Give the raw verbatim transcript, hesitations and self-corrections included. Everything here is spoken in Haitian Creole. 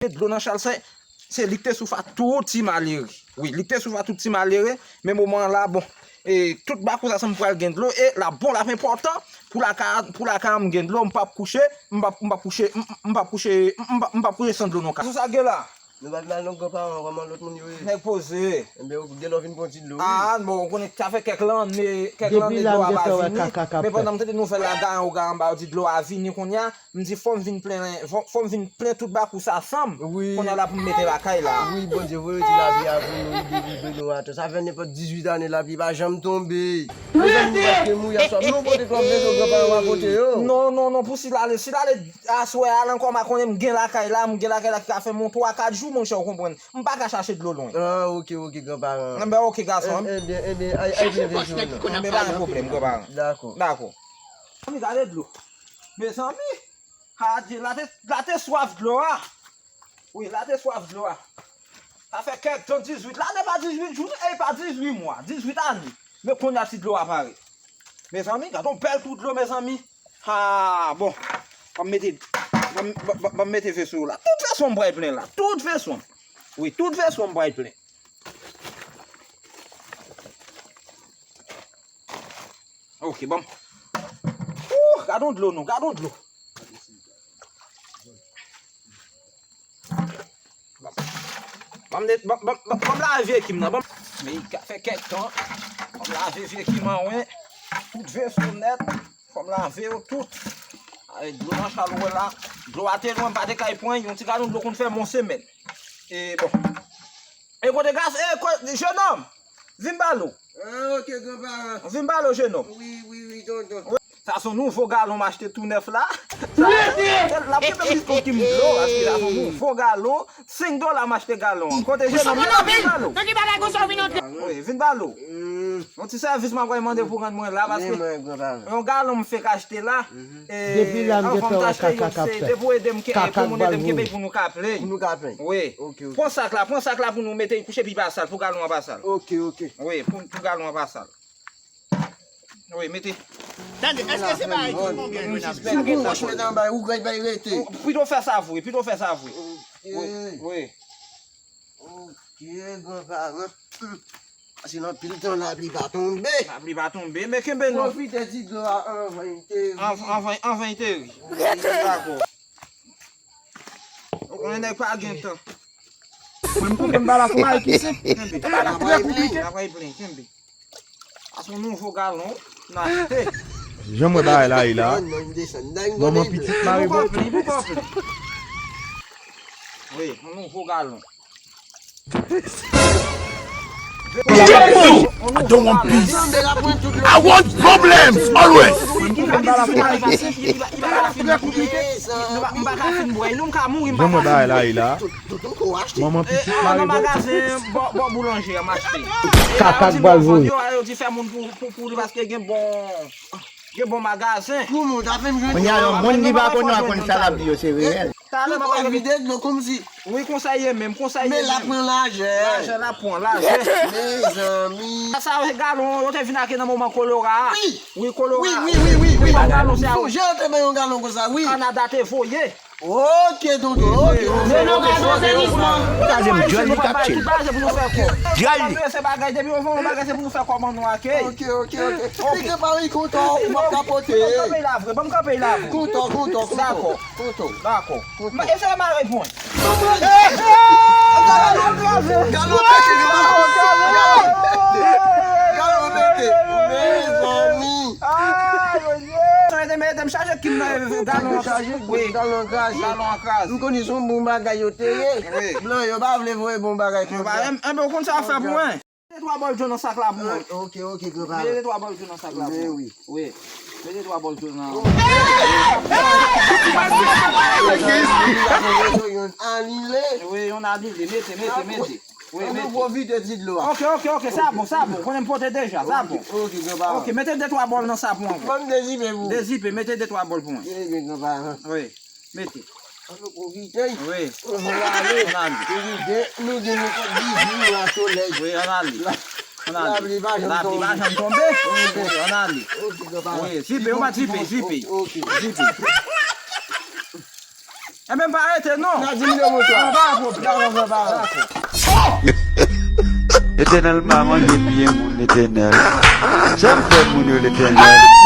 Dlo nan chal, se, se li ki te souf a tout ti malere. Wi, li ki te souf a tout ti malere. Men moman an la, bon, e, tout bakou sa sanm pral gen dlo. E l ap bon, l ap enpòtan pou lakay, pou lakay an m gen dlo. M p ap kouche, m p ap, m p ap kouche, m, m, m p ap kouche, m, m p ap, m p ap kouche san dlo non ka. Sou sa gen la? Nou pa t mal non, granparan, kòman lòt moun yo ye? Nèg poze. Enben, ou gen lè w vin pran ti dlo, wi. Ah, bon, ou konnen sa fè kèk lanne, kèk lanne dlo a pa vini. Men pandan m tande nouvèl la, Garan, Garan ba yo di dlo a vini kounye a, m di fò m vin plen, fò, fò m vin plen tout bakou sa sanm. Wi. Kounye a la pou m mete lakay la. Wi, Bondye voye ti lapli a pou nou, wi, delivre nou atò. Sa fè nenpòt dizuit ane lapli pa janm tonbe. Mezanmi, nou prèske mouri aswè. Nou pote twòp veso, granparan, w a pote yo. Non, non, non, pou si l ale, si l ale aswè a la ankò, m a konnen m gen lakay la, m gen lakay la ki ka fè m yon twa, kat jou, monchè, ou konprann. M pa ka chache dlo lwen. Ah, ok, ok, granparan. Enben, ok, gason. Enben, enben, ay, ay, plen veso, non. Enben, pa gen pwoblèm, granparan. Dakò. Dakò. Mezanmi, gade dlo. Mezanmi, adye, la te, la te swaf dlo a. Wi, la te swaf dlo a. Sa fè kèk tan, dizuit lane, pa dizuit jou, e pa dizuit mwa, dizuit ane. Men kounye a ti dlo a parèt. Mezanmi, gade yon bèl kou dlo, mezanmi. Ha, bon. Ban m mete, ban m, ban, ban, ban m mete veso la. Tout veso m pral plen la. Tout veso. Wi, tout veso m pral plen. Ok, ban m. Ouh, gade yon dlo non, gade yon dlo. Ban m, ban m, ban m, ban m lave vye kim nan. Ban m, men ka fè kèk tan. Ban m lave vye kim an, wi. Tout veso nèt. Fò m lave yo tout. Ay, dlo nan chal ou wè la. Dlo a te lwen, m pa te kay pran. Yon ti galon dlo konn fè m yon semèn. E bon. E kote gas, e kote, jenòm. Vin ba lo. Ah, ok, granparan. Vin ba lo, jenòm. Wi, wi, wi, tonton. Sa se yon nouvo galon m achte tou nèf la. Sa, l ap kenbe plis konkim dlo, paske sa se yon nouvo galon. Senk dola m achte galon an. Kote jenòm, vin ba lo. Nan ki bagay konsa w vin antre? Wi, vin ba lo. Yon ti sèvis m ap mande pou rann mwen la, paske yon galon m fenk achte la. Depi la m gentan wè kaka k ap fèt. Depi w ede m, pou moun ede m kenbe pou nou ka plen. Pou nou ka plen. Wi. Ok, ok. Pran sak la, pran sak la pou nou mete l kouche pi pa sal, pou galon an pa sal. Ok, ok. Wi, pou, pou galon an pa sal. Wi, mete. Tande, èske se pa Ayiti konbyen nou ap viv? Ou wòch met anba, ou gay bay rete. Pito fè sa vre, pito fè sa vre. Wi, wi. Ok, granparan. Paske nan pil tan lapli pa tonbe. Lapli pa tonbe, men kenbe non. Pwofite ti dlo a anvan l te ri. Anvan, anvan, anvan l te ri. Dakò. Ou konnen nèg pa gen tan. Mwen m konprann bagay la kòman e ki se. Kenbe. E bagay la trè konplike. Apre l plen, kenbe. Sa se yon nouvo galon n achte. Jan m wè bagay la ye la. Manman pitit mare bò. Wi, yon nouvo galon. I don't want peace. I want problems always. M pa ka fin bwè, nou m ka mouri, m pa ka fin bwè. Jan m wè bagay la ye la. Manman pitit mare bò. Nan magazen bò, bò boulanje an m achte. Kaka k pral voye. Yo di fè moun pou, pou, pou li paske gen bon, gen bon magazen. Pou moun ta fin jwenn. Kounye a yon moun ki pa konn yo a konn sa l ap di yo se reyèl. Talè m ap vide dlo kòmsi. Wi, konsa ye menm, konsa ye menm. Men l ap pran lajè. Lajè l ap pran, lajè. Mezanmi. Sa se galon yo te vin ake nan moman kolera a. Wi. Wi, kolera. Wi, wi, wi, wi, wi. Galon se a. Sonje yo te bay yon galon konsa, wi. Kanada te voye. Ok, tonton, ok, ok. Yo nan ka fè senisman. Gade m, djòl li k ap tchil. Djòl li. Se bagay, depi yo fè yon bagay, se pou nou fè kòman nou ake. Ok, ok, ok. Li gen pa wi kontan, ou p ap kapote. Ban m kanpe la vre, ban m kanpe la vre. Kontan, kontan, kontan. Dakò. Kontan. Dakò. Eseye mare pou mwen. Galon pete, galon pete, galon pete. Mezanmi. Mete, mete, m chaje kim nan galon an. Chaje, wi. Galon an kraze. Galon an kraze. M konnen se yon bon bagay yo te ye. Wi. Blan yo pa vle voye bon bagay konsa. Enben, ou konn sa w ap fè pou mwen. Mete twa bòl dlo nan sak la pou mwen. Ok, ok, granparan. Mete twa bòl dlo nan sak la pou mwen. Wi. Mete twa bòl dlo nan. Youn anile. Wi, youn anile. Mete, mete, mete. Wi, mete. An nou pwofite ti dlo a. Ok, ok, ok, sa bon, sa bon. Konnen m pote deja, sa bon. Ok, granparan. Ok, mete de twa bòl nan sa pou mwen. Ban m dezipe pou ou. Dezipe, mete de twa bòl pou mwen. Wi, granparan. Wi. Mete. An nou pwofite. Wi. Ann ale. Ann ale. Pwofite. Nou gen yon kòd dizuit mwa solèy. Wi, ann ale. Ann ale. Lapli pa janm tonbe. Lapli pa janm tonbe. Wi, ann ale. Ok, granparan. Wi, zipe, ou pa zipe, zipe. Ok. Zipe. Ebyen, pa rete non. Nan di m de mo twa. Pa pran pwoblèm. Dakò, frè, pa pran. Letènèl pa manje pye moun, Letènèl. Sa m fè moun yo, Letènèl?